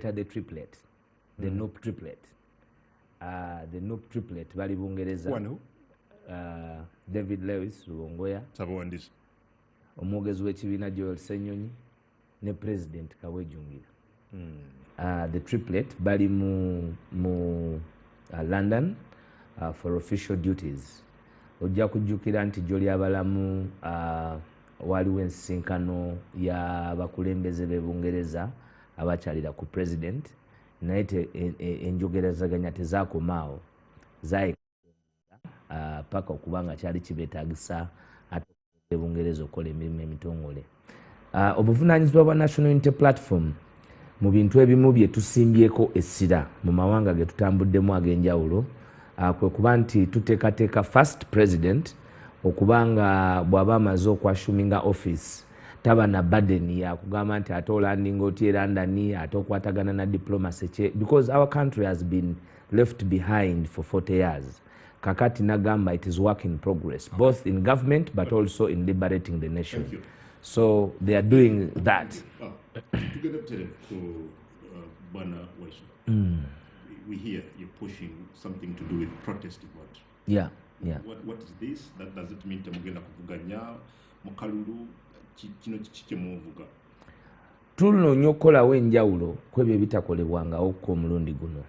The triplet, the NUP triplet, the NUP triplet bali Bungereza. Wano? David Lewis Rubongoya, Ssabawandiisi, omwogezi w'ekibiina Joel Ssenyonyi ne President Kawejungira. The triplet bali mu London for official duties. Ojja kujjukira nti jjo abalamu waliwo ensisinkano y'abakulembeze b'e Bungereza abakyalira ku president, naye enjogerezaganya tezakomaawo, zaye paka okuba nga kyali kibeetagisa ate Bungereza okukola emirimu emitongole. Obuvunaanyizibwa bwa National Unity Platform mu bintu ebimu bye tusimbyeko essira mu mawanga ge tutambuddemu ag'enjawulo, kwe kuba nti tuteekateeka first president okuba nga bw'aba amaze okwassuminga office, taba na burden yakugamba nti ate olandinga otya e London, ate okwatagana na diplomacy kye, because our country has been left behind for 40 years. Kakati nagamba it is work in progress, both in government but also in liberating the nation. Thank you. So they are doing that. Ah, tugenda butereevu ku Bwana Waiswa. We hear you're pushing something to do with protest vote. Yeah. What is this? That does it mean temugenda kuvuganya mu kalulu? Kino kiki kyemuvuga? Tunoonya okukolawo enjawulo ku ebyo ebitakolebwangawo ku omulundi guno.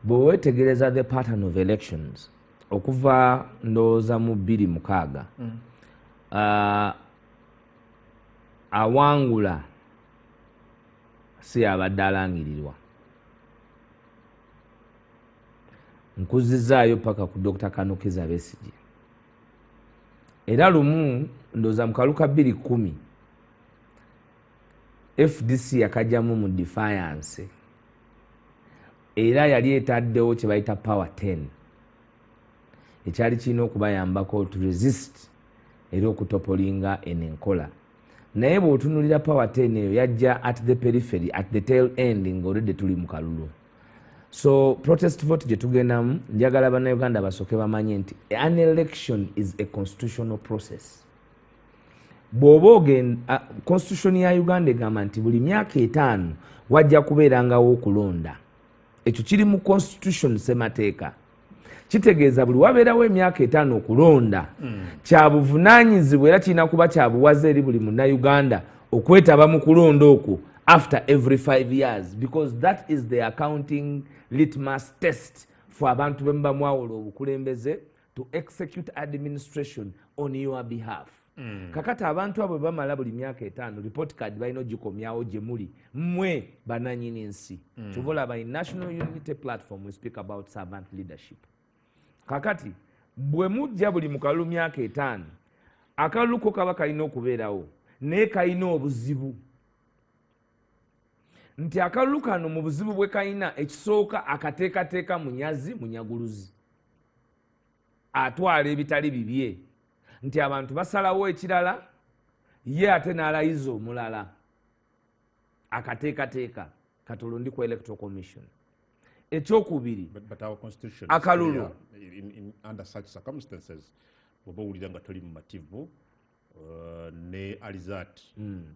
Bwe weetegereza the pattern of elections okuva ndowooza mu 2006, awangula si abadde alangirirwa. Nkuzizaayo paka ku Dr Kanukiza Besigye. Era lumu ndowooza mu kaluka 2010, FDC yakajjamu mu defiance, era yali etaddewo kye bayita Power 10, ekyali kirina okubayambako to resist era okutopplinga eno enkola. Naye bw'otunulira Power 10 eyo, yajja at the periphery, at the tail end, nga already tuli mu kalulu. So protest vote gye tugendamu, njagala Bannayuganda basooke bamanye nti an election is a constitutional process. Bw'oba ogenda, constitution ya Uganda egamba nti buli myaka 5 wajja kubeerangawo okulonda. Ekyo kiri mu constitution, semateeka. Kitegeeza buli wabeerawo emyaka 5 okulonda, kyabuvunaanyizibwa era kirina kuba kyabuwaze eri buli Munnayuganda okwetaba mu kulonda okwo after every 5 years, because that is the accounting litmus test for abantu bemuba mwawula obukulembeze to execute administration on your behalf. Kakati abantu abo bamala buli myaka 5, report card balina ogikomyawo gye muli mmwe bananyini nsi. Kyova olaba in National Unity Platform we speak about servant leadership. Kakati bwe mujja buli mu kalulu myaka 5, akalulu ko kaba kalina okubeerawo, naye kalina obuzibu nti akalulu kano mu buzibu bwe kalina, ekisooka, akateekateeka munyazi munyaguluzi atwala ebitali bibye, nti abantu basalawo ekirala, ye ate n'alayiza omulala akateekateeka. Katolo ndi ku Electoral Commission. Ekyokubiri, But our constitution akalulu. is clear. Under such circumstances, bw'oba owulira nga toli mumativu ne alizat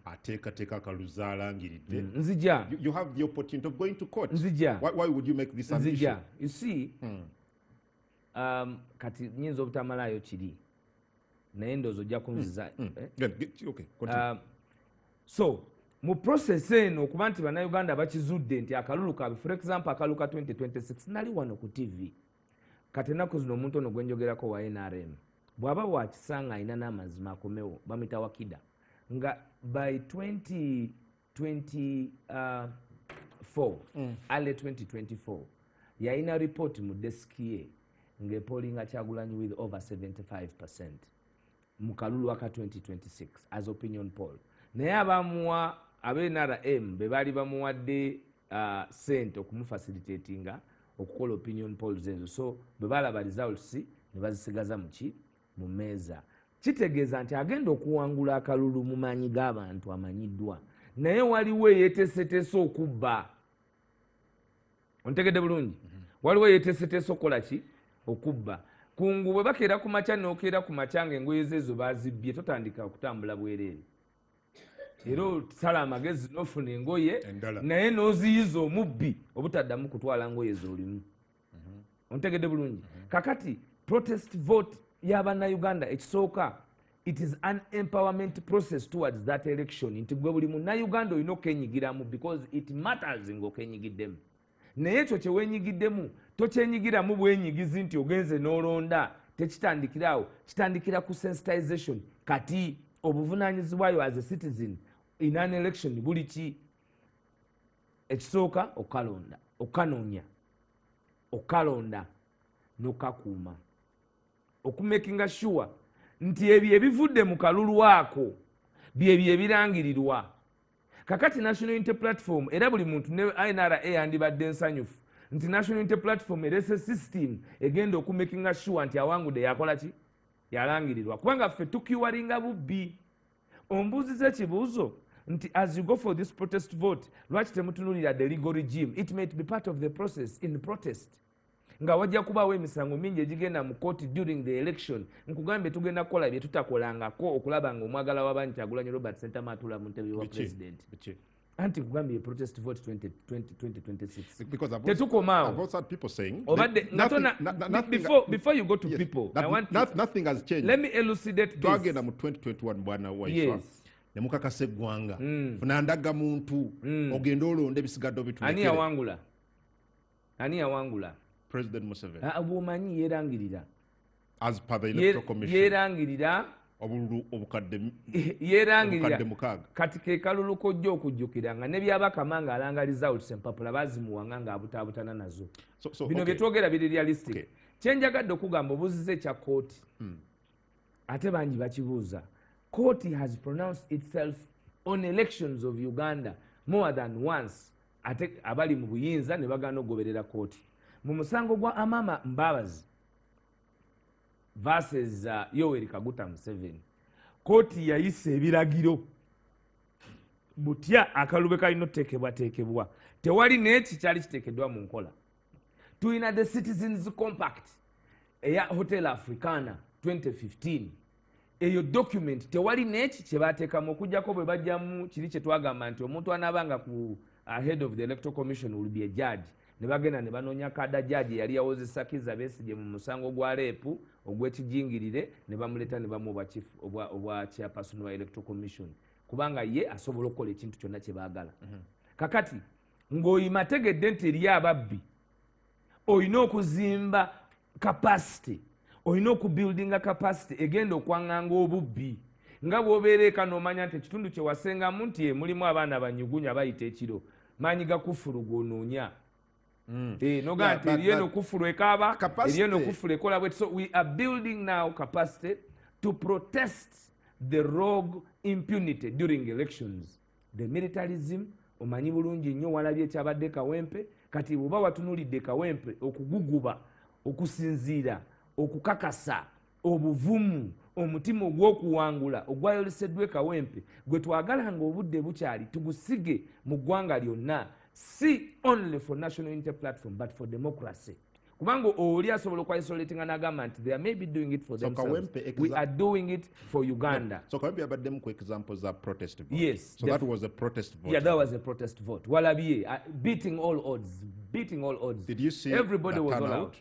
ateekateeka akalulu zaalangiridde, Nzija. you have the opportunity of going to court. Nzija. Why would you make this an issue? Nzija. You see, kati nyinza obutamalayo kiri, naye ndowooza ojja kunziza, eh? Okay, continue. So mu process eno, okuba nti Bannayuganda bakizudde nti akalulu kaabwe, for example akalulu ka 2026, nali wano ku TV. Kati ennaku zino omuntu ono gwenjogerako wa NRM, bw'aba wakisanga alina n'amazima akomewo, bamwita Wakida, nga by 2024, early 2024, yalina report mu desk ye ng'epollinga Kyagulanyi with over 75% mu kalulu aka 2026 as opinion poll. Naye abamuwa abe NRM be baali bamuwadde sente okumufacilitatinga okukola opinion polls ezo. So bwe balaba results ne bazisigaza muki mu mmeeza. Kitegeeza nti agenda okuwangula akalulu mu maanyi g'abantu amanyiddwa, naye waliwo eyeteeseteese okubba. Ontegedde bulungi? Waliwo eyeteeseteese okukola ki? Okubba. Kungu bwe bakeera ku makya, n'okeera ku makya nga engoye ze ezo bazibbye, totandika okutambula bwereere. Era osala amagezi n'ofuna engoye Endala. naye n'oziyiza omubbi obutaddamu kutwala ngoye z'olimu. Ontegedde bulungi? Kakati protest vote y'abannayuganda, ekisooka, it is an empowerment process towards that election, nti gwe buli munnayuganda olina okwenyigiramu because it matters ng'okwenyigiddemu. Naye ekyo kyewenyigiddemu tokyenyigiramu bwenyigizi nti ogenze n'olonda. Tekitandikira awo, kitandikira ku sensitization. Kati obuvunaanyizibwayo as a citizen in an election buli ki? Ekisooka, okalonda, okanoonya, okalonda n'okakuuma, okumakinga sure nti ebyo ebivudde mu kalulu ako byebyo ebirangirirwa. Kakati National Unity Platform, era buli muntu ne NRA yandibadde nsanyufu nti National Unity Platform erese system egenda okumakinga sure nti awangudde yakola ki, yalangirirwa, kubanga ffe tukiwaringa bubbi. Ombuuziza ekibuuzo nti as you go for this protest vote, lwaki temutunulira the legal regime? It might be part of the process in protest, nga wajja kubaawo emisango mingi egigenda mu kooti during the election. Nkugambye, tugenda kukola bye tutakolangako okulaba nga omwagala w'abangi Kyagulanyi Robert Sentamu atuula mu ntebe wa president. Anti nkugambye, protest vote 2026. Tetukomaawo. Obadde before you go to people, I want to, nothing has changed. Let me elucidate this. Twagenda mu 2021, bwana Waiswa, ne mukakasa eggwanga, funa ndagamuntu ogende olonda, ebisigadde Ani obitulekere. yawangula? Ani yawangula? President Museveni. Ah, bw'omanyi yeerangirira. As per the Electoral Commission, Yeerangirira. obululu obukadde Yeerangirira. obukadde 6. Kati ke kalulu kojja okujjukira nga ne Byabakama ng'alanga results, empapula bazimuwanga ng'abutaabutana nazo. So, Bino okay. bye twogera biri realistic. Kyenjagadde okugamba, obuuziza ekya kooti, ate bangi bakibuuza. Kooti has pronounced itself on elections of Uganda more than once, ate abali mu buyinza ne bagaana okugoberera kooti. Mu musango gwa Amama Mbabazi versus Yoweri Kaguta Museveni, kooti yayisa ebiragiro butya akalulu kalina otuteekebwateekebwa. Tewali n'eki kyali kiteekeddwa mu nkola. Tulina the Citizens Compact eya Hotel Africana 2015. Eyo document tewali n'eki kyebateekamu okugjako bwe bajjamu kiri kye twagamba nti omuntu anaabanga ku head of the Electoral Commission will be a judge, ne bagenda ne banoonya kada judge eyali yawozesa Kiza Besigye mu musango gwa rape ogw'ekijingirire, ne bamuleeta ne bamuwa obwa chief, obwa chairperson wa Electoral Commission, kubanga ye asobola okukola ekintu kyonna kye baagala. Kakati ng'oyima tegedde nti eri ababbi, olina okuzimba capacity, olina okubuildinga capacity egenda okwaŋŋanga obubbi. Nga bw'obeera eka n'omanya nti ekitundu kye wasengamu nti mulimu abaana banyugunya bayita ekiro, maanyi ga kufulu gw'onoonya. Noga nti eriyo eno kufulu ekaaba, eriyo eno kufulu ekola bweti. So we are building now capacity to protest the rogue impunity during elections, the militarism. Omanyi bulungi nnyo, walabye ekyabadde Kawempe. Kati bw'oba watunulidde Kawempe, okuguguba, okusinziira, okukakasa, obuvumu, omutima ogw'okuwangula ogwayoleseddwa e Kawempe, gwe twagala nga obudde bukyali tugusige mu ggwanga lyonna, si only for National Unity Platform but for democracy, kubanga oli asobola okwaisolatinga n'agamba nti they are maybe doing it for So themselves. Kawempe We are doing it for Uganda. So Kawempe yabaddemu ku example za protest vote. Yes, So that was a protest vote. Yeah, that was a protest vote. Walabye, beating all odds, beating all odds. Did you see Everybody the was all turnout?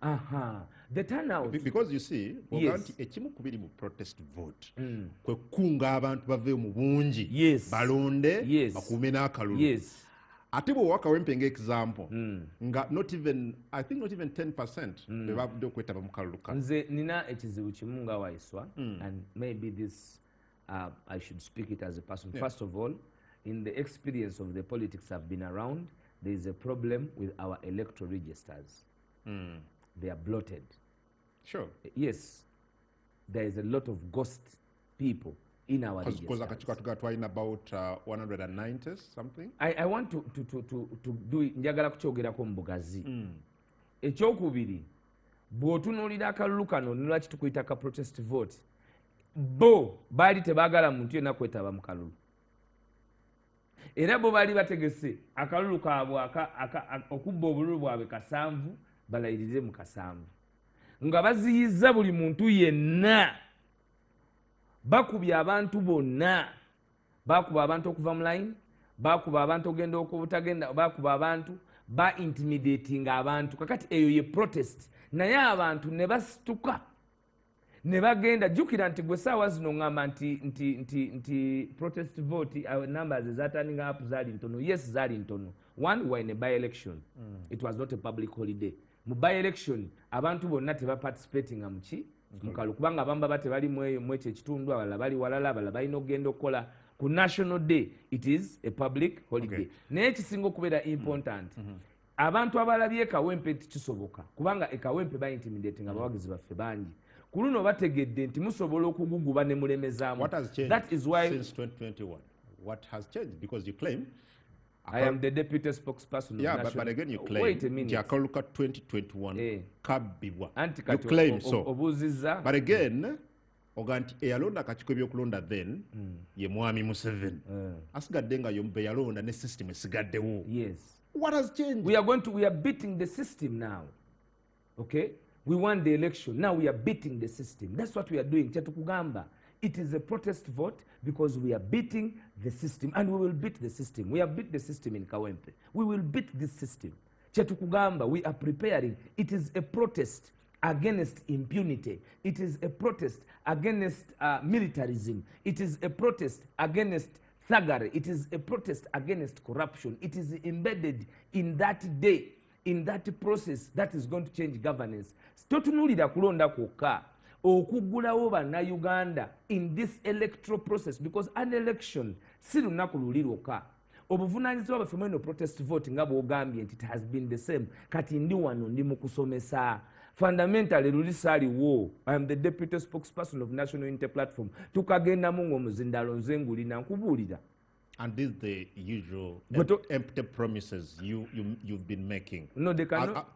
out. The turnout. Because you see, bw'oga nti ekimu ku biri mu protest vote kwe kukunga abantu baveeyo mu bungi, balonde, bakuume n'akalulu. Ate bw'owa Kawempe ng'example, nga not even, I think not even 10% be bavudde okwetaba mu kalulu kano. Nze nina ekizibu kimu nga Waiswa, and maybe this I should speak it as a person. First of all, in the experience of the politics I've been around, there is a problem with our electoral registers. They are bloated. Yes, there is a lot of ghost people in our Because registers. Akakiiko katuga twalina about 190 something. I want to do it, njagala kukyogerako mu bugazi. Ekyokubiri, bw'otunuulira akalulu kano, nolwaki tukuyita ka protest vote, bo baali tebaagala muntu yenna kwetaba mu kalulu, era bo baali bategese akalulu kaabwe okubba obululu bwabwe 7, balayirire mu 7, nga baziyiza buli muntu yenna, bakubye abantu bonna. Bakuba abantu okuva mu line, bakuba abantu ogenda okubutagenda, bakuba abantu, ba intimidating abantu. Kakati eyo ye protest, naye abantu ne basituka ne bagenda. Jjukira nti gwe saawa zino ŋŋamba nti protest vote numbers ezaturninga up zaali ntono. Yes, zaali ntono. One, we were in a by election. It was not a public holiday. Mu by election abantu bonna tebaparticipatinga muki mukalu, kubanga abamu baba tebali mwekyo ekitundu, abalala bali walala, abalala balina okugenda okukola. Ku national day it is a public holiday. Naye ekisinga okubeera important, abantu abalabye Ekawempe nti kisoboka, kubanga Ekawempe baintimidating abawagizi baffe bangi, ku luno bategedde nti musobola okuguguba ne mulemezaamu. What has changed That is why since 2021? What has changed? Because you claim I am the deputy spokesperson of Yeah, national. but again you claim Wait a minute. nti akalulu ka 2021 Eh. kabbibwa. Anti You kati claim so. obuuzizza. But again oga nti eyalonda akakiiko ebyokulonda then ye Mwami Museveni. Asigadde nga be yalonda ne system esigaddewo. Yes. What has changed? We are beating the system now. Okay? We won the election. Now we are beating the system. That's what we are doing. Kyetukugamba. It is a protest vote because we are beating the system, and we will beat the system. We have beat the system in Kawempe. We will beat this system. Kyetukugamba, we are preparing. It is a protest against impunity. It is a protest against militarism. It is a protest against thuggery. It is a protest against corruption. It is embedded in that day, in that process that is going to change governance. Totunuulira kulonda kwokka, okuggulawo Bannayuganda in this electoral process, because an election si lunaku luli lwokka. Obuvunaanyizibwa bwaffe mweno protest vote, nga bw'ogambye nti it has been the same, kati ndi wano ndi mu kusomesa. Fundamentally luli saaliwo. I am the deputy spokesperson of National Unity Platform. Tukagendamu ng'omuzindalo nze ngulina nkubuulira. And this is the usual But empty promises you've been making. No, they cannot.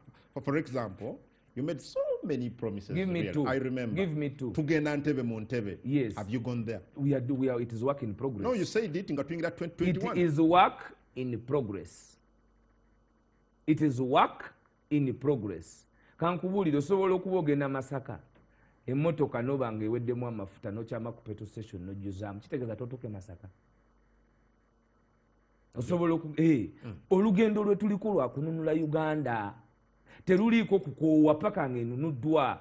For example, you made so many promises. Give me Really. two. I remember. Give me two. Tugenda ntebe mu ntebe. Yes. Have you gone there? We are, it is work in progress. No, you said it nga tuyingira 2021. It is work in progress. It is work in progress. Kankubuulire, osobola okuba ogenda Masaka, emmotoka noba nga eweddemu amafuta, nokyama ku petrol station nojjuzaamu, kitegeeza totuuke Masaka. Osobola olugendo lwe tuliko lwakununula Uganda, teruliiko kukoowa paka ng'enunuddwa,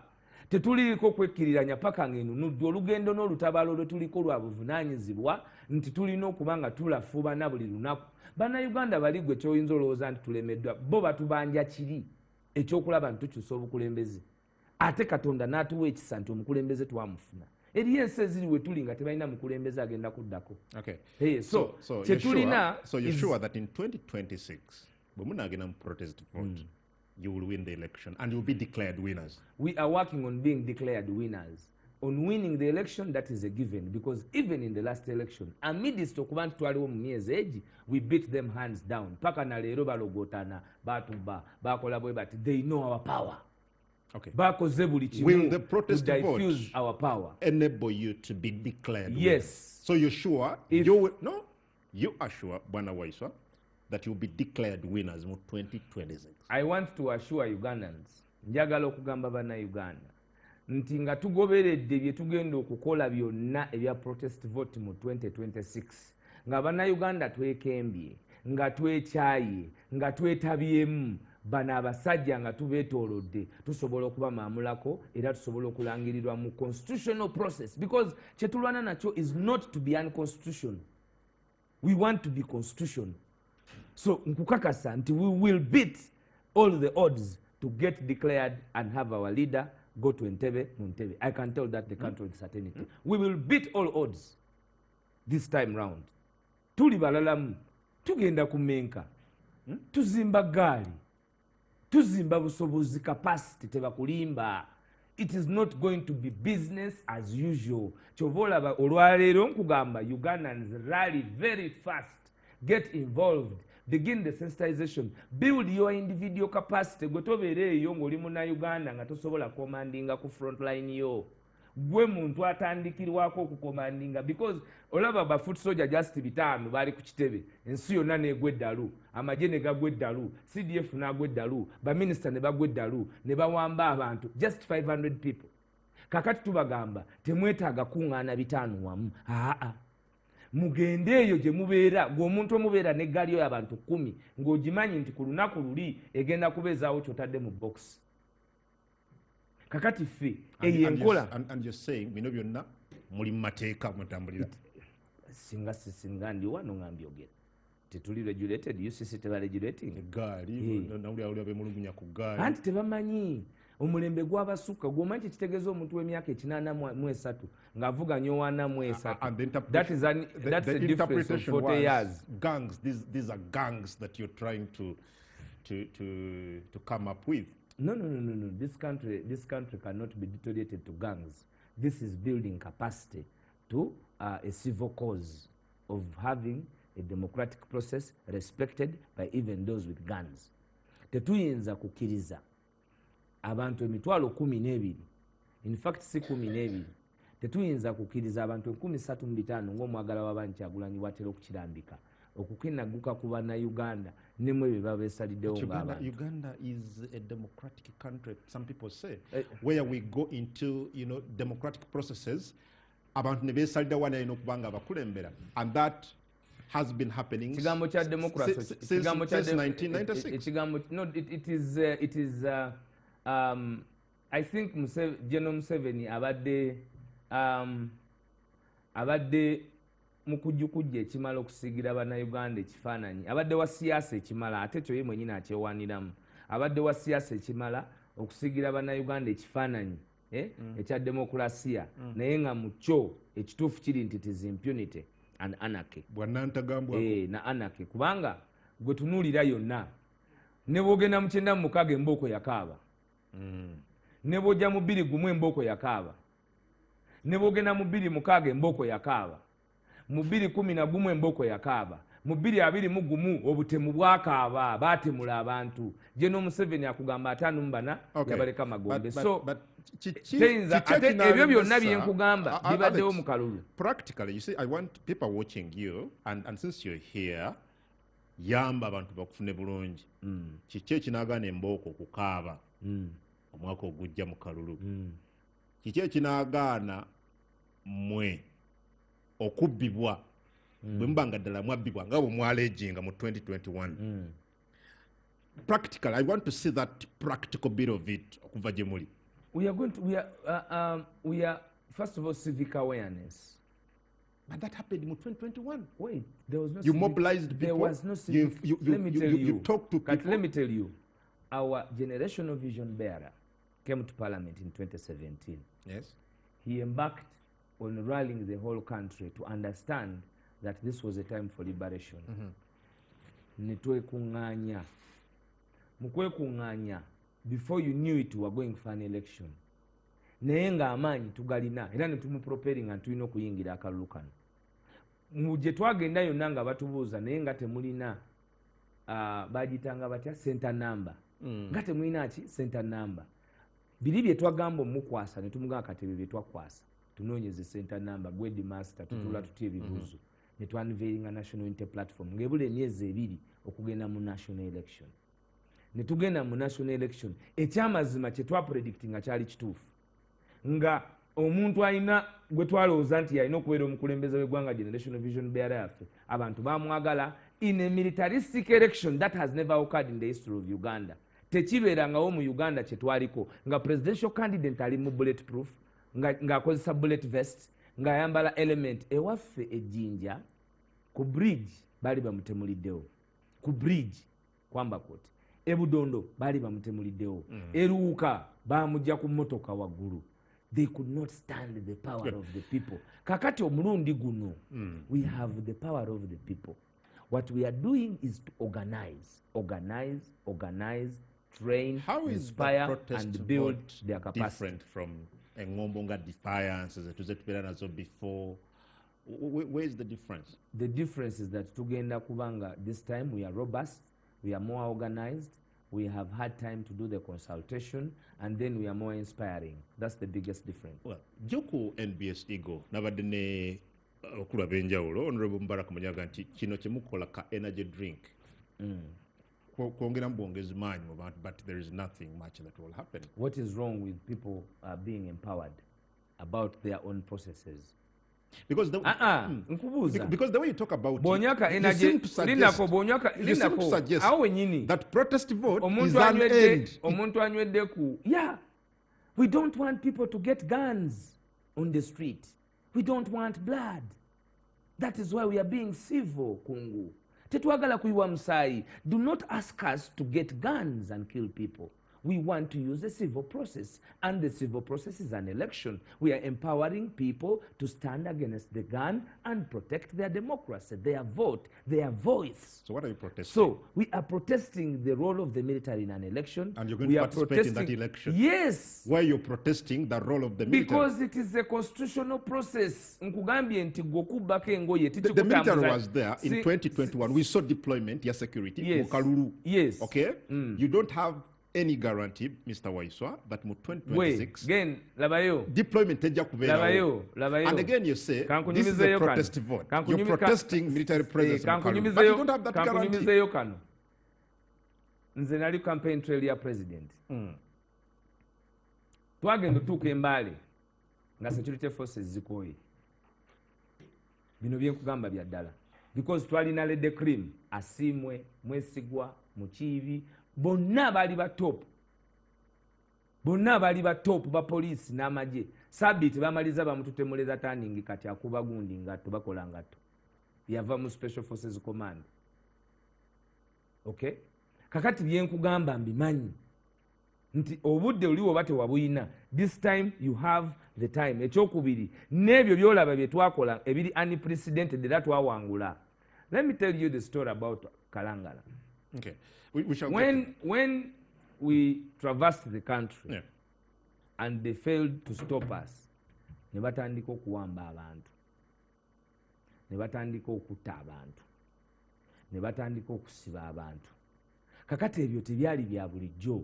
tetuliiko kwekkiriranya paka ng'enunuddwa. Olugendo n'olutabaalo lwe tuliko lwa buvunaanyizibwa nti tulina okuba nga tulafuubana buli lunaku. Bannayuganda bali gwe kyoyinza olowooza nti tulemeddwa, bo batubanja kiri ekyokulaba nti tukyusa obukulembeze, ate Katonda n'atuwa ekisa nti omukulembeze twamufuna. Eriyo ensi eziri we tuli nga tebalina mukulembeze agenda kuddako. Okay. Hey, so, So you're kyetulina sure, so you're sure that in 2026 bwe munaagenda mu protest vote, you will win the election and you'll be declared winners? We are working on being declared winners. On winning the election, that is a given, because even in the last election, amidst okuba nti twaliwo mu myezi egi, we beat them hands down. Paka na leero balogotana, batuba, bakola bwe bati. They know our power. Bakoze buli kimu Will the protest to vote diffuse our power. Enable you to be declared Yes. winners? So you're sure If you will, no, you are sure, Bwana Waiswa, that you'll be declared winners mu 2026? I want to assure Ugandans, njagala okugamba Bannayuganda nti nga tugoberedde bye tugenda okukola byonna ebya protest vote mu 2026, nga Bannayuganda twekembye, nga twekyaye, nga twetabyemu, bano abasajja nga tubeetoolodde, tusobola okubamaamulako era tusobola okulangirirwa mu constitutional process, because kyetulwana nakyo is not to be unconstitutional. We want to be constitutional. So nkukakasa nti we will beat all the odds to get declared and have our leader go to Entebbe mu ntebe. I can tell that the country with certainty. We will beat all odds this time round. Tuli balalamu, tugenda kumenka, tuzimba gaali, tuzimba busobozi, capacity, tebakulimba. It is not going to be business as usual. Kyova olaba olwaleero nkugamba, Ugandans, rally very fast, get involved, begin the sensitization, build your individual capacity. Gwe tobeera eyo ng'oli Munnauganda nga tosobola commandinga ku frontline yo, gwe muntu atandikirwako okucommandinga, because olaba ba foot soldier just 500 baali ku kitebe, ensi yonna negwa eddalu, amagye ne gagwa eddalu, CDF n'agwa eddalu, baminisita ne bagwa eddalu, ne bawamba abantu, just 500 people. Kakati tubagamba temwetaaga kuŋŋaana 500 wamu, aa. Mugende eyo gye mubeera, gwe omuntu omubeera n'eggaali yo abantu 10 ng'ogimanyi nti ku lunaku luli egenda kubeezaawo ky'otadde mu box. Kakati ffe eyo enkola. And you're saying bino byonna muli mu mateeka mutambulira. Singa ndi wano nga mbyogera. Tetuli regulated, UCC teba regulating. Eggaali, nawulira bemulugunya ku ggaali. Anti tebamanyi. Omulembe gw'abasukka gw'omanyi kitegeeza omuntu w'emyaka 83 ng'avuganya owana mu esatu. That's a difference of 40 years. Gangs, these are gangs that you're trying to come up with. No. This country cannot be deteriorated to gangs. This is building capacity to a civil cause of having a democratic process respected by even those with guns. Tetuyinza kukkiriza abantu 12,000, in fact si 12, tetuyinza kukkiriza abantu 35,000 ng'omwagala w'abantu Kyagulanyi bw'atera okukirambika okukinaguka ku bannayuganda ne mwe bye babeesaliddewo ng'abantu. Uganda is a democratic country, some people say, where we go into, you know, democratic processes, abantu ne beesaliddewo alina okuba nga abakulembera, and that has been happening since 1996. No, it is I think General Museveni abadde mukujjukujja ekimala okusiigira bannayuganda ekifaananyi, abadde wa siyaasa ekimala, ate ekyo ye mwennyini akyewaaniramu, abadde wa siyaasa ekimala okusiigira bannayuganda ekifaananyi ekya demokulasiya, naye nga mu kyo ekituufu kiri nti it is impunity and anarchy. Na anarchy, kubanga gwe tunuulira yonna ne bw'ogenda mu 96 embooko yakaaba, ne bw'ojja mu 2001 embooko yakaaba, ne bw'ogenda mu 2006 embooko yakaaba, mu 2011 embooko yakaaba, mu 2021 obutemu bwakaaba, baatemula abantu. General Museveni akugamba 54 yabaleka magombe. So ebyo byonna bye nkugamba bibaddewo mu kalulu. Practically, you see, I want people watching you, and since you're here, yamba abantu bakufune bulungi. Kiki ekinaagaana embooko okukaaba omwaka ogujja mu kalulu? Kiki ekinaagaana mmwe okubbibwa bwe muba nga ddala mwabbibwa nga bwe mwalejinga mu 2021? Practical, I want to see that practical bit of it okuva gye muli. We are going to, we are first of all, civic awareness. But that happened in 2021. Wait, there was no. You mobilized people. There was no civic. Let me tell you. You talked to people. Let me tell you, our generational vision bearer came to parliament in 2017. Yes. He embarked on rallying the whole country to understand that this was a time for liberation. Netwekunganya. Mukwekunganya. Before you knew it, we were going for an election. Naye nga amaanyi tugalina era ne tumupropelling nga tulina okuyingira akalulu kano. Mu gye twagenda yonna nga batubuuza, naye nga temulina bagitanga batya center number. Nga temulina ki center number. Biri bye twagamba omukwasa ne tumugamba kati ebyo bye twakwasa tunoonyeze center number, gwe master tutula tutya ebibuuzo. Ne twanveiringa National Unity Platform ng'ebula emyezi 2 okugenda mu national election. Ne tugenda mu national election, ekyamazima kye twapredictinga kyali kituufu. Nga omuntu alina gwe twalowooza nti yalina okubeera omukulembeze w'eggwanga, generational vision bearer yaffe, abantu bamwagala in a militaristic election that has never occurred in the history of Uganda. Tekibeerangawo mu Uganda kye twaliko nga presidential candidate ali mu bulletproof, ng'akozesa bullet vest, ng'ayambala element. Ewaffe ejjinja ku bridge baali bamutemuliddewo, ku bridge kwambakoti. Ebudondo baali bamutemuliddewo, Eruuka bamujja ku mmotoka waggulu. They could not stand the power of the people. Kakati omulundi guno, we have the power of the people. What we are doing is to organize, organize, organize, train, How is inspire, and build their capacity. Different from engombo nga defiance zetuze tubeera nazo before? Where is the difference? The difference is that tugenda kubanga this time we are robust, we are more organized, we have had time to do the consultation, and then we are more inspiring. That's the biggest difference. Well, Joku NBS Eagle, nabadde ne abakulu ab'enjawulo, Honorable Mubarak Munyaga nti kino kye mukola ka energy drink. Kwongera mu bwongezi maanyi mu bantu, but there is nothing much that will happen. What is wrong with people being empowered about their own processes? Because the, nkubuuza. Because the way you talk about it, Bwonywaka you energy seem to suggest, linako bwonywaka you seem to linako suggest awo wenyini that protest vote is omuntu an anywedde end. Omuntu anywedde ku, yeah, we don't want people to get guns on the street. We don't want blood. That is why we are being civil. Kungu, tetwagala kuyiwa musaayi. Do not ask us to get guns and kill people. We want to use the civil process, and the civil process is an election. We are empowering people to stand against the gun and protect their democracy, their vote, their voice. So what are you protesting? So we are protesting the role of the military in an election. And you're going We to are participate in that protesting- election? Yes. Why you're protesting the role of the military? Because it is a constitutional process. Nkugambye nti gwe okubbako engoye The military tikikutambuza- was there in 2021. We saw deployment, ya security, Yes. Mu kalulu. Yes. Okay? You don't have any guarantee, Mr. Waiswa, that mu 2026 Gen, labayo. Deployment tejja kubeerawo. Labayo, labayo. And again you say this is a Kankunyumizeeyo kano. Protest vote. You're protesting military presence mu kalulu. But you don't have that guarantee. Kankunyumizeeyo kano. Nze nali campaign trail ya president. Twagenda otuuka embaale nga security forces zikooye. Bino byenkugamba bya ddala, because twalina Lady Cream, Asiimwe, Mwesigwa, Mukiibi, bonna baali ba top, bonna baali ba top ba poliisi n'amagye. Sabiiti bamaliza bamututemuleza taningi, kati akuba gundi ngatto, bakola ngatto, yava mu Special Forces Command. Okay, kakati byenkugamba mbimanyi nti obudde oliwo oba tewabuyina, this time you have the time. Ekyokubiri, n'ebyo byolaba bye twakola ebiri unprecedented, era twawangula. Let me tell you the story about Kalangala. Okay. We shall get When we traversed the country and they failed to stop us, ne batandika okuwamba abantu, ne batandika okutta abantu, ne batandika okusiba abantu. Kakati ebyo tebyali bya bulijjo.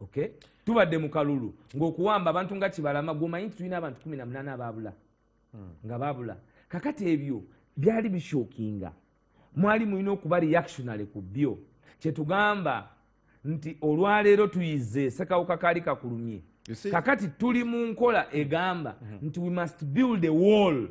Okay, tubadde mu kalulu ng'okuwamba abantu nga Kibalama, gwomanyi nti tulina abantu 18 abaabula nga baabula. Kakati ebyo byali bishockinga, mwali mulina okuba reactionary ku byo. Kyetugamba nti olwaleero tuyize, sekawuka kaali kakulumye. You see- Kakati tuli mu nkola egamba nti we must build a wall,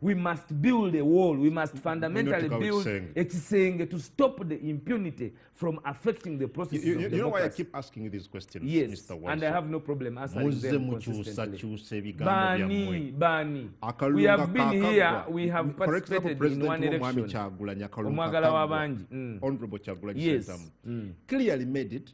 we must build a wall, we must fundamentally Mulina build ekisenge. Ekisenge to stop the impunity from affecting the processes You, of you know why I democracy. Keep asking you these questions, Yes, Mr. and I Waiswa? have no problem answering Muzze them mukyusa consistently. kyusa ebigambo byammwe. Bani, bani, Akalulu we have been nga here, kaakaggwa. we have For example, participated in President one w'Omwami election. Kyagulanyi, akalulu Omwagala kakaggwa. w'abangi. Honorable Kyagulanyi Ssentamu clearly made it,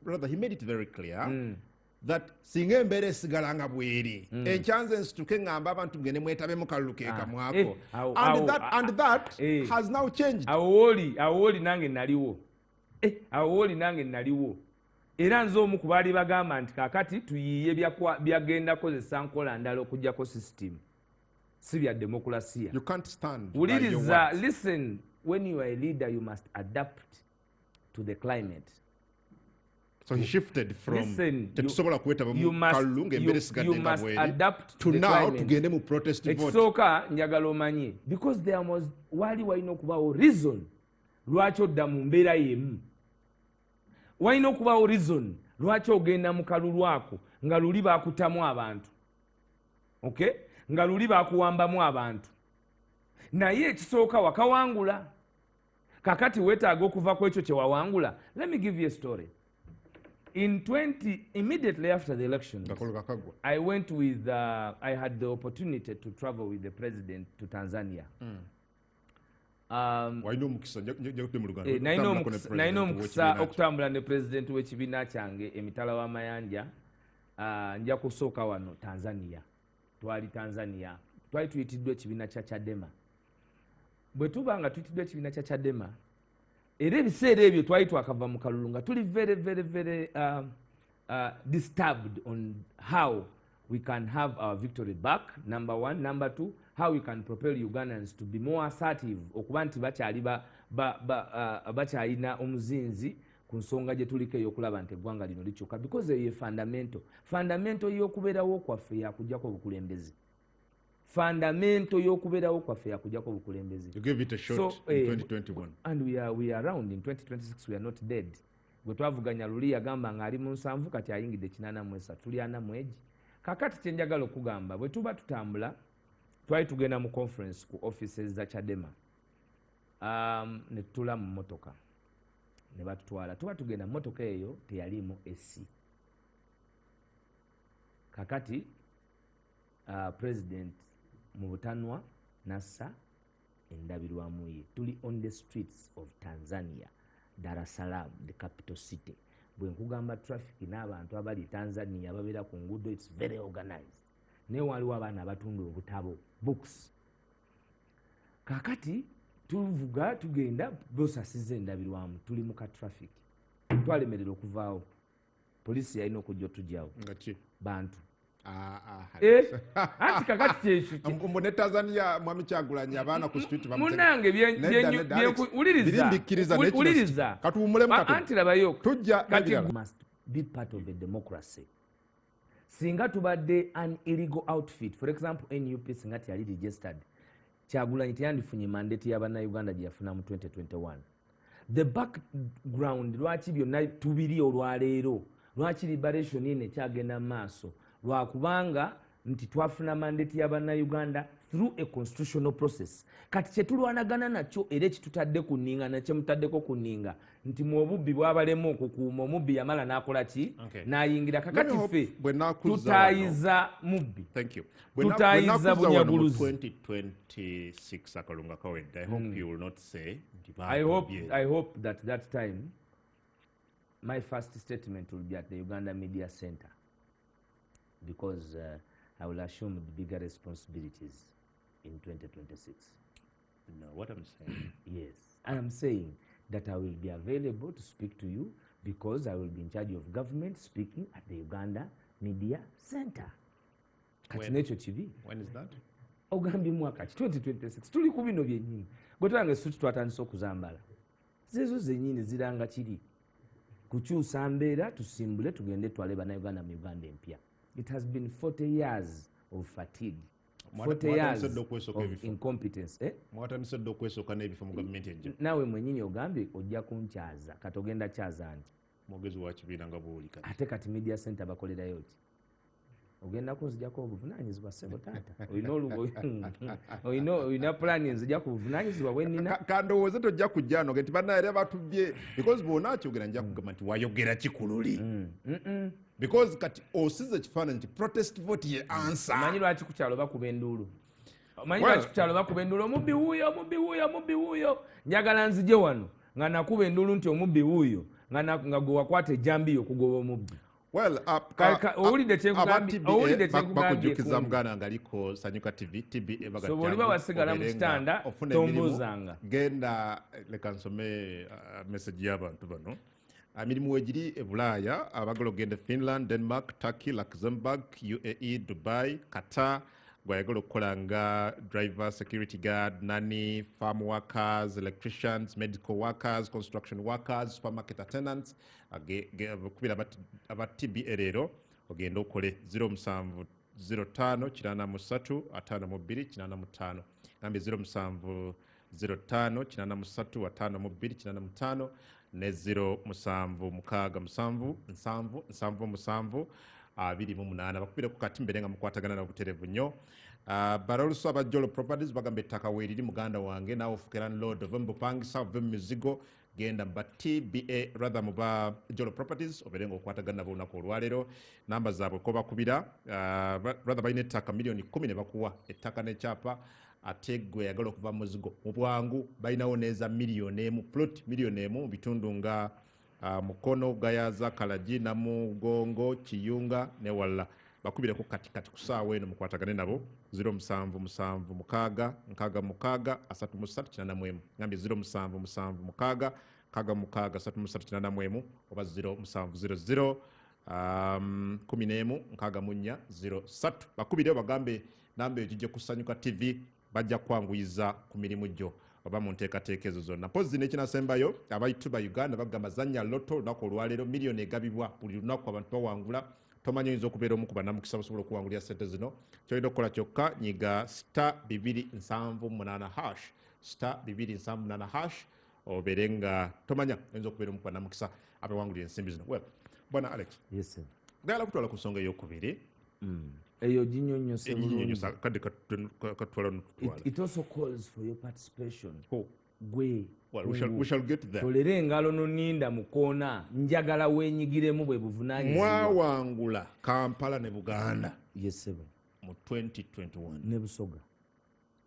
rather he made it very clear that singa embeera esigala nga bweri, enkyanze nsituke ŋŋamba abantu mugende mwetabe mu kalulu ke kamwako. And that, and that has now changed. Awo wooli, awo wooli nange naliwo. Awo wooli nange naliwo, era nze omu ku baali bagamba nti kaakati tuyiiye byagenda kozesa nkola ndala okugjako system si bya demokulasiya. You can't stand by your Wuliriza, words. listen, when you are a leader, you must adapt to the climate. So he shifted from Listen, tetusobola kwetaba you mu must- kalulu ng'embeera esigadde you nga must bweri adapt to to the now climate. tugende mu protest vote. Ekisooka njagala omanye, because there was, waali walina okubaawo reason lwaki odda mu mbeera yemu, walina okubaawo reason lwaki ogenda mu kalulu ako nga luli baakutamu abantu, okay, nga luli baakuwambamu abantu. Naye ekisooka wakawangula, kakati weetaaga okuva ku ekyo kye wawangula. Let me give you a story. In 20 immediately after the elections, Akalulu kakaggwa. I had the opportunity to travel with the president to Tanzania. Walina omukisa nja kudde mu Luganda, Nalina okutambulako ne nalina president omukisa w'ekibiina kyo. Okutambula ne president w'ekibiina kyange emitala w'amayanja. Nja kusooka wano Tanzania. Twali Tanzania, twali tuyitiddwa ekibiina kya Chadema. Bwe tuba nga tuyitiddwa ekibiina kya Chadema, era ebiseera ebyo twali twakava mu kalulu nga tuli very, very, very disturbed on how we can have our victory back, number one. Number two, how we can propel Ugandans to be more assertive, okuba nti bakyali bakyalina omuzinzi ku nsonga gye tuliko ey'okulaba nti eggwanga lino likyuka, because eyo ye fundamental y'okubeerawo kwaffe, yakuggyako obukulembeze. Fundamental y'okubeerawo kwaffe yakuggyako obukulembeze. You gave it a shot So, in 2021. And we are around in 2026, we are not dead. Gwe twavuganya luli yagamba ng'ali mu 70, kati ayingidde 83, tuli 41. Kakati kyenjagala okugamba, bwe tuba tutambula, twali tugenda mu conference ku offices za Chadema, ne tutula mu mmotoka ne batutwala. Tuba tugenda, mmotoka eyo teyaliimu AC. Kakati president mu butanwa nassa endabirwamu ye. Tuli on the streets of Tanzania, Dar es Salaam, the capital city. Bwe nkugamba traffic n'abantu abali Tanzania babeera ku nguudo, it's very organized, naye waliwo abaana abatunda obutabo, books. Kakati tuvuga tugenda, bosasiza endabirwamu, tuli mu ka traffic, twalemerera okuvaawo, poliisi yalina okujja otugyawo. Bantu. Anti kakati kyekyo. Mbu ne Tanzania, Mwami Kyagulanyi abaana ku street. Munange, wuliriza. Katuwumulemu. Anti labayo. Tujja. Kati must be part of a democracy. Singa tubadde an illegal outfit, for example NUP singa teyali registered, Kyagulanyi teyandifunye mandate y'abannayuganda gye yafuna mu 2021. The background lwaki byonna tubiri olwaleero, lwaki liberation ine ekyagenda mu maaso, lwakubanga nti twafuna mandate y'abannayuganda through a constitutional process. Kati kyetulwanagana nakyo era ekitutadde ku nninga nakyemutaddeko ku nninga nti mu obubbi bwabalemu okukuuma omubbi yamala n'akola ki? N'ayingira. Kakati ffe tutaayiza mubbi, tutaayiza bunyaguluzi. 2026 akalunga kawedde, I hope you will not say I hope that that time my first statement will be at the Uganda Media Center, because I will assume the bigger responsibilities in 2026. No, what I'm saying. Yes, I am saying that I will be available to speak to you because I will be in charge of government speaking at the Uganda Media Center. Kati nekyo kibi? When is that? Ogambye mwaka ki? 2026. Tuli ku bino byennyini. Gwe twange suti twatandise okuzambala. Zezo zennyini ziranga kiri. Kukyusa mbeera, tusimbule tugende twale bannayuganda mu Uganda empya. It has been 40 years of fatigue. 40 years of incompetence. Eh? Mwatandise dda okwesooka n'ebifo mu gavumenti enjala. Naawe mwennyini ogambye ojja kunkyaza. Kati ogenda kyaza nti? Mwogezi wa kibiina nga bw'oli kati. Ate kati media center bakolerayo ki? Ogenda kunzijako obuvunaanyizibwa, ssebo taata. Olina pulaani nzija ku buvunaanyizibwa bwe nnina? Kandowooze tojja kujja ano nti bannaye era batubye, because bw'onaakyogera nja kugamba nti wayogera ki ku luli, because kati osize ekifaananyi nti protest vote ye answer. Omanyi lwaki ku kyalo bakuba enduulu? Omanyi lwaki ku kyalo bakuba enduulu? Omubbi wuuyo, omubbi wuuyo, omubbi wuuyo. Njagala nzije wano nga nakuba enduulu nti omubbi wuuyo, nga gwe wakwata ejjambiya okugoba omubbi. Well, owulidde kyenkugambye? Owulidde kyenkugambye? Bakujjukiza muganda nga aliko Sanyuka TV, TBA baga. So bw'oliba wasigala mu kitanda tombuuzanga. Genda, leka nsome message y'abantu bano. Emirimu wegiri e Bulaaya, abagala okugenda Finland, Denmark, Turkey, Luxembourg, UAE, Dubai, Qatar, gwayagala okukola nga driver, security guard, nanny, farm workers, electricians, medical workers, construction workers, supermarket attendants, kubira aba TBA leero ogenda okole 07 05 83 52 85. Gambe 07 05 83 52 85 ne 0 7 6 7 7 7 28. Bakubire ku kati mbere nga mukwatagana na buterevu nnyo. But also aba Jolo Properties bagamba ettaka weeriri, muganda wange, naawe ofuuke landlord, ove mu bupangisa, ove mu mizigo, genda mu ba TBA, rather mu ba Jolo Properties, obeere ng'okwatagana nabo olunaku olwaleero. Namba zaabwe ko bakubira, rather balina ettaka miliyoni 10 ne bakuwa ettaka n'ekyapa, ate gwe yagala okuva mu muzigo mu bwangu balinawo n'eza miliyoni 1, plot miliyoni 1 mu bitundu nga Mukono, Gayaza, Kalagi, Namugongo, Kiyunga ne walala. Bakubireko kati kati ku ssaawa eno mukwatagane nabo 0776 66 33 81. Ngambye 0776 66 33 81 oba 0700 11 64 03. Bakubire bagambe namba eyo gijje kusanyuka TV, bajja kwanguyiza ku mirimu gyo oba mu nteekateeka ezo zonna. Mpozi n'ekinasembayo, abayituba Uganda bagamba zannya lotto olunaku olwaleero, miliyoni egabibwa buli lunaku, abantu bawangula. Tomanyi, oyinza okubeera omu ku bannamukisa basobola okuwangulira sente zino. Kyolina okukola kyokka nyiga *278#, *278#, obeere nga tomanya, oyinza okubeera omu ku bannamukisa abawangulira ensimbi zino. Well, bwana Alex. Yes, sir. Gala kutwala ku nsonga eyokubiri. Eyo ginyonnyose bulungi. Kadde katwala nokutwala. It also calls for your participation. Oh. Gwe. Well, we shall get there. Tolere engalo noninda mu koona, njagala weenyigiremu bwe buvunaanyizibwa. Mwawangula Kampala ne Buganda. Yes, sir. Mu 2021. Ne Busoga.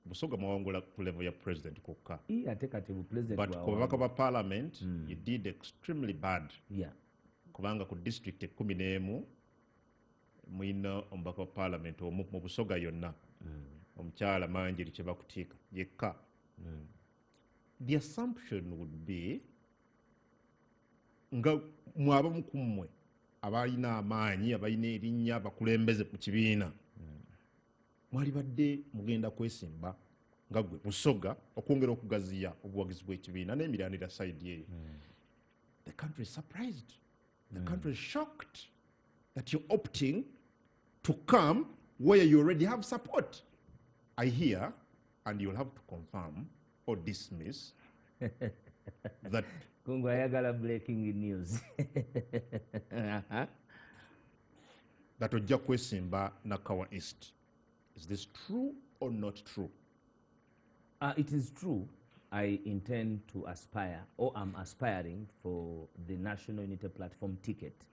Busoga mwawangula ku level ya president kokka. Ate kati bu president. But ku babaka ba parliament, you did extremely bad. Yeah. Kubanga ku district 11 mwina omubaka wa parliament omu mu Busoga yonna. Omukyala Manjeri kye bakutiika yekka. The assumption would be nga mwabamu ku mmwe abalina amaanyi, abalina erinnya, abakulembeze mu kibiina, mwalibadde mugenda kwesimba nga gwe Busoga okwongera okugaziya obuwagizi bw'ekibiina n'emirandira side eyo. The country is surprised. The country is shocked that you're opting to come where you already have support. I hear, and you'll have to confirm or dismiss that. Kungu ayagala breaking news. That ojja kwesimba Nakawa East. Is this true or not true? It is true. I intend to aspire, or am aspiring for the National Unity Platform ticket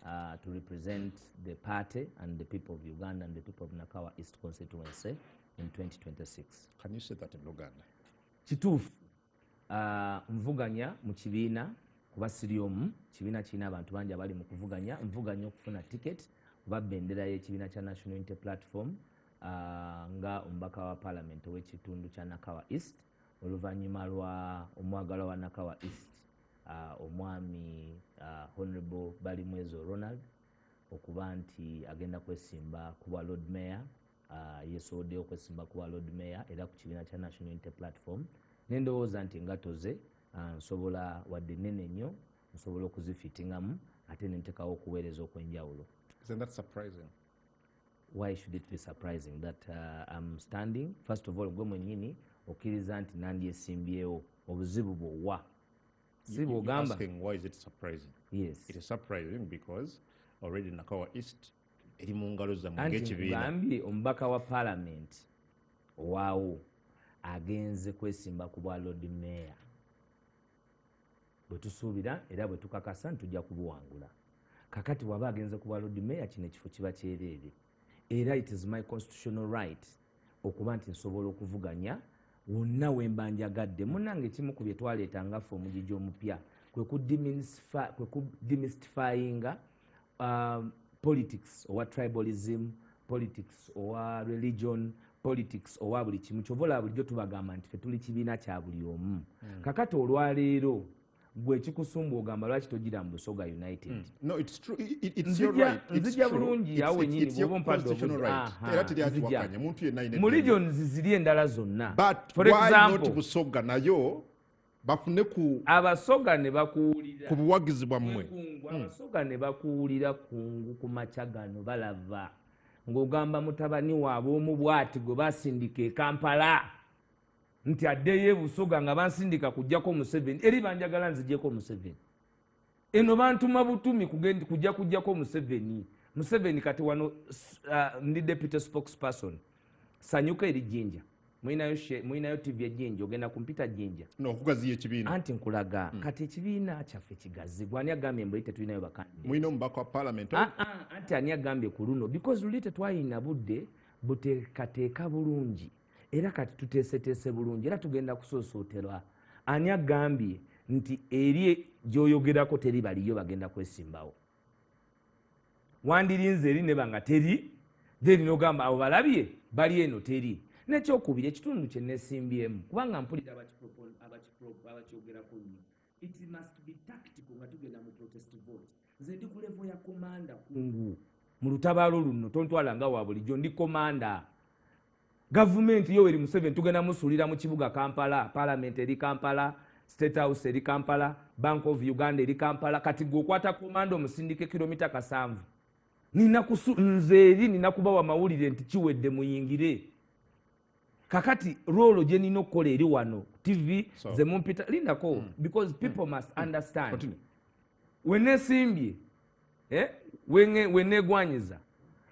to represent the party and the people of Uganda and the people of Nakawa East constituency in 2026. Can you say that in Luganda? Kituufu. Nvuganya mu kibiina kuba siri omu, kibiina kirina abantu bangi abali mu kuvuganya. Nvuganya okufuna ticket oba bendera y'ekibiina kya National Unity Platform nga omubaka wa parliament ow'ekitundu kya Nakawa East, oluvannyuma lwa omwagalwa wa Nakawa East, omwami Honorable Balimwezo Ronald okuba nti agenda kwesimba ku bwa Lord Mayor. Yesoboddeyo okwesimba ku bwa Lord Mayor era ku kibiina kya National Unity Platform. Nendowooza nti engatto ze nsobola, wadde nnene nnyo, nsobola okuzifitingamu ate ne nteekawo okuweereza okw'enjawulo. Isn't that surprising? Why should it be surprising that I'm standing? First of all, gwe mwennyini okkiriza nti nandyesimbyewo, obuzibu bw'owa si bw'ogamba. Asking why is it surprising? Yes. It is surprising because already Nakawa East eri mu ngalo zammwe Anti ng'ekibiina. Nkugambye omubaka wa parliament owaawo agenze kwesimba ku bwa Lord Mayor, bwe tusuubira era bwe tukakasa nti tujja kubuwangula. Kakati bw'aba agenze ku bwa Lord Mayor, kino ekifo kiba kyereere, era it is my constitutional right okuba nti nsobola okuvuganya wonna we mba njagadde. Munnange, ekimu ku bye twaleeta nga ffe omugigi omupya kwe kudemystifyinga politics owa tribalism, politics owa religion, politics owa buli kimu. Kyova olaba bulijjo tubagamba nti ffe tuli kibiina kya buli omu. Kakati olwaleero gwe ekikusumba ogamba lwaki togira mu Busoga United? No, it's true. It's your right. It's Nzija true. bulungi awo wennyini It's your bw'oba ompadde constitutional obudde. right. Aha, Era teri nzija. akiwakanya. Muntu yenna alina Mu eddembe. regions ziri endala zonna. But For why not example, Busoga nayo bafune ku Abasoga ne bakuwulira ku buwagizi bwammwe. Kungu, Abasoga ne bakuwulira kungu ku makya gano balava ng'ogamba mutabani waabwe omu bw'ati gwe basindika e Kampala nti addeyo e Busoga nga bansindika kuggyako Museveni, eri banjagala nzigyeko Museveni. Eno bantuma butumi kujja kuggyako Museveni. Museveni kati wano ndi deputy spokesperson. Sanyuka eri Jinja. Mulinayo TV e Jinja, ogenda kumpita Jinja. No, okugaziya ekibiina. Anti nkulaga, kati ekibiina kyaffe kigazi. Gwe ani agambye mbu tetulinayo bakandidate? Mulina omubaka wa parliament. Anti ani agambye ku luno? Because luli tetwalina budde buteekateeka bulungi. Era kati tuteeseteese bulungi, era tugenda kusoosooterwa. Ani agambye nti eri gy'oyogerako teri baliyo bagenda kwesimbawo? Wandirinze eri ne banga teri, then n'ogamba abo balabye bali eno teri. N'ekyokubiri, ekitundu kye neesimbyemu, kubanga mpulira abakyogerako nnyo. It must be tactical nga tugenda mu protest vote. Nze ndi ku level ya commander kungu. Mu lutabaalo luno tontwala nga wa bulijjo, ndi commander. Gavumenti Yoweri Museveni tugenda musuulira mu kibuga Kampala, Parliament eri Kampala, State House eri Kampala, Bank of Uganda eri Kampala. Kati gwe okwata komando omusindike kilomita 7. Nze eri nina kubawa mawulire nti kiwedde muyingire. Kakati role gye nina okukola eri wano TV ze mumpita, lindako, because people must understand. Continue. Wenesimbye, wenegwanyiza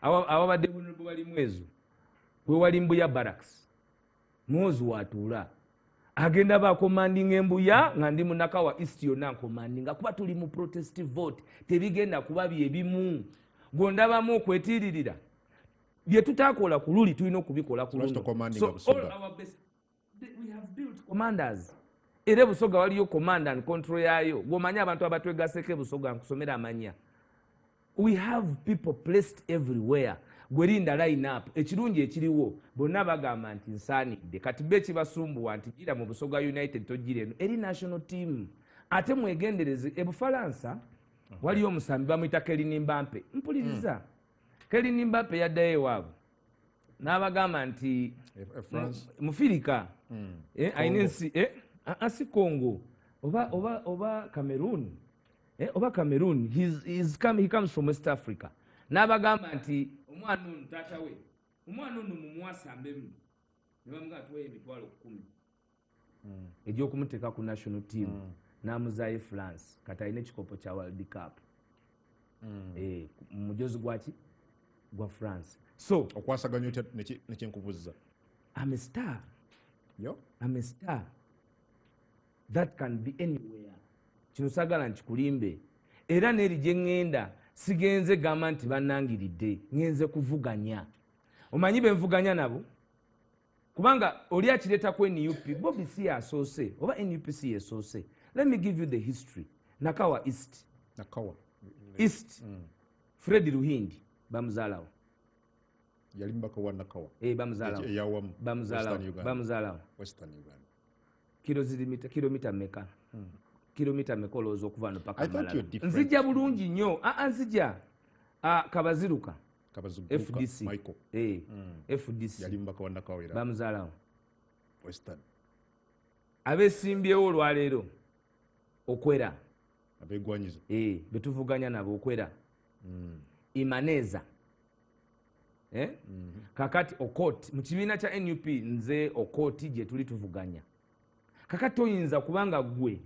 Awabadde Honorable Balimwezo we wali Mbuya Barracks, Muhoozi watuula agenda bacommandinga Embuya nga ndi Munakawa East yonna ncommandinga, kuba tuli mu protest vote, tebigenda kuba byebimu. Gondabamu okwetiiririra bye tutakola ku luli tulina okubikola ku luno. So all our best, we have built commanders. Era Busoga waliyo command and control yayo. Gwomanyi abantu abatwegaseko Busoga, nkusomera amanya. We have people placed everywhere. Gwerinda line up. Ekirungi ekiriwo bonna bagamba nti nsaanidde. Kati be kibasumbuwa nti gira mu Busoga United, togira eno eri national team. Ate mwegendereze, e Bufalansa waliyo omusambi bamuyita Kylian Mbappe. Mpuliriza. Kylian Mbappe yaddayo ewaabwe n'abagamba nti Mufirika, ayina ensi si Congo oba Cameroon, oba Cameroon, he comes from West Africa. N'abagamba nti omwana ono taata we, omwana ono mumuwasambemu, ne bamugamba tuweyo 10,000 egy'okumuteeka ku national team. N'amuzaayo France, kati alina ekikopo kya World Cup mujozi gwaki gwa France. So okwasaganya otya nekyenkubuuza? I'm a star. Yo? I'm a star that can be anywhere. Kino saagala nkikulimbe, era n'eri gye ŋŋenda sigenze gamba nti bannangiridde, ŋŋenze kuvuganya. Omanyi be nvuganya nabo, kubanga oli akireeta ku NUP, Bobi si yasoose oba NUP si yesoose. Let me give you the history. Nakawa East. Nakawa East. Fred Ruhindi bamuzaalawo. Yali mubaka wa Nakawa. Bamuzaalawo. Eyawamu. Bamuzaalawo. Bamuzaalawo. Western Uganda. Kilomita meka? Kilomita meka olowooza okuva wano paka Mbalala? Nzija bulungi nnyo. Nzija. Kabaziruka. FDC. Michael. FDC. Yali mubaka wa Nakawa era. Bamuzaalawo. Western. Abesimbyewo olwaleero okwera. Abegwanyiza. Betuvuganya nabo okwera. Imaneza. Kakati Okot mu kibiina kya NUP, nze Okot gye tuli tuvuganya. Kakati oyinza kubanga gwe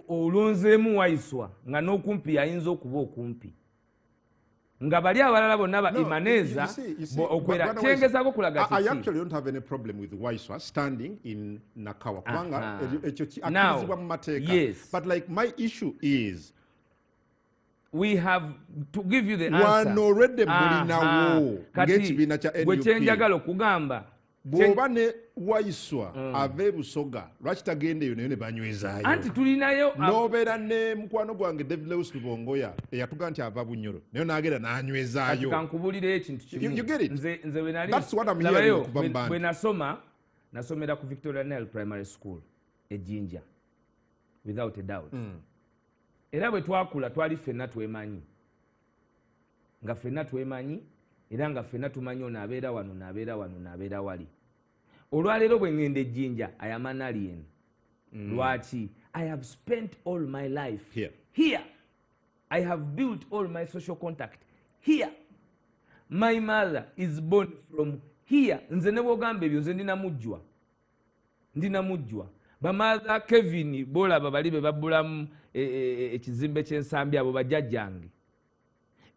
olonzeemu Waiswa nga n'okumpi ayinza okuba okumpi, nga bali abalala bonna ba Imaneza okwera. Kyengezaako kulaga I actually don't have any problem with Waiswa standing in Nakawa, kubanga ekyo akkirizibwa mu mateeka. But like my issue is we have to give you the answer. Wano already mulinawo ng'ekibiina kya NUP. Gwe kyenjagala okugamba, bw'oba ne Waiswa ave Busoga, lwaki tagenda eyo nayo ne banywezaayo? Anti tulinayo n'obeera ne mukwano gwange David Lewis Lubongoya eyatuga nti ava Bunyoro, naye n'agenda n'anywezaayo. Kankubuulire ekintu kimu. You get it? Nze bwe nali, That's what I'm hearing okuva mu bantu. Bwe nasoma, nasomera ku Victoria Nile Primary School e Jinja, without a doubt. Era bwe twakula twali ffenna twemanyi, nga ffenna twemanyi, era nga ffenna tumanyi ono abeera wano n'abeera wano n'abeera wali. Olwaleero bwe ŋŋenda e Jinja, I am an alien. Lwaki? I have spent all my life here. Here. I have built all my social contact here. My mother is born from here. Nze ne bw'ogamba ebyo, nze ndinamujjwa. Ndinamujjwa. Bamatha Kevin bolaba bali be babbulamu ekizimbe ky'ensambi, abo bajjajjange.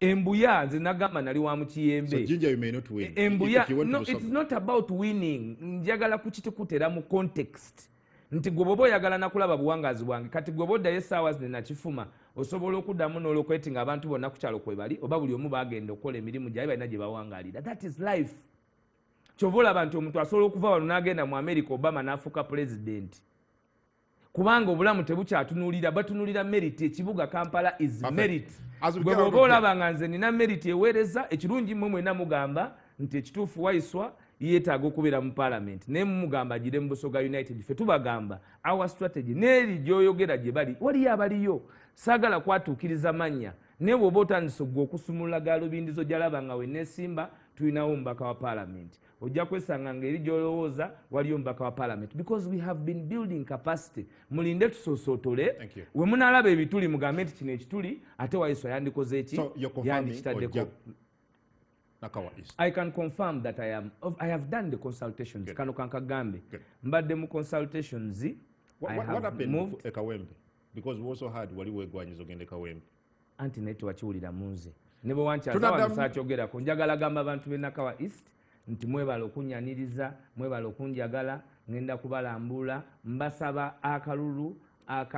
Embuya nze nagamba nali wa mu Kiyembe. So Jinja you may not win. Embuya, no, it's not about winning. Njagala kukitikutera mu context. Nti gwe bw'oba oyagala nakulaba buwangazi bwange, kati gwe bw'oddayo essaawa zino nakifuma, osobola okuddamu n'olwokweti nga abantu bonna ku kyalo kwe bali, oba buli omu bagenda okukola emirimu gyabwe balina gye bawangaalira. That is life. Kyova olaba nti omuntu asobola okuva wano n'agenda mu America, Obama n'afuuka pulezidenti. Kubanga obulamu tebukyatunuulira, batunuulira merit. Ekibuga Kampala is merit. Gwe bw'oba olaba nga nze nina merit eweereza, ekirungi mmwe mwenna mugamba nti ekituufu Waiswa yeetaaga okubeera mu parliament, naye mumugamba agire mu Busoga United. Ffe tubagamba our strategy n'eri gy'oyogera gye bali, waliyo abaliyo. Saagala kwatuukiriza mannya, naye bw'oba otandise gwe okusumulula gaalubindizo gy'alaba nga we neesimba, tulinawo omubaka wa parliament. Ojja kwesanga ng'eri gy'olowooza waliyo omubaka wa parliament, because we have been building capacity. Mulinde tusosootole, we munaalaba ebituli mugambe nti kino ekituli ate Waiswa yandikoze eki, yandikitaddeko. I can confirm that I have done the consultations. Kano kankagambe mbadde mu consultations. What happened e Kawempe? Because we also had wali wegwanyiza ogende Kawempe. Anti naye tewakiwulira mu nze. Ne bwe wankyaza wano saakyogerako. Njagala gamba abantu b'e Nakawa East nti mwebale okunyaniriza, mwebale okunjagala. Ngenda kubalambula, mbasaba akalulu aka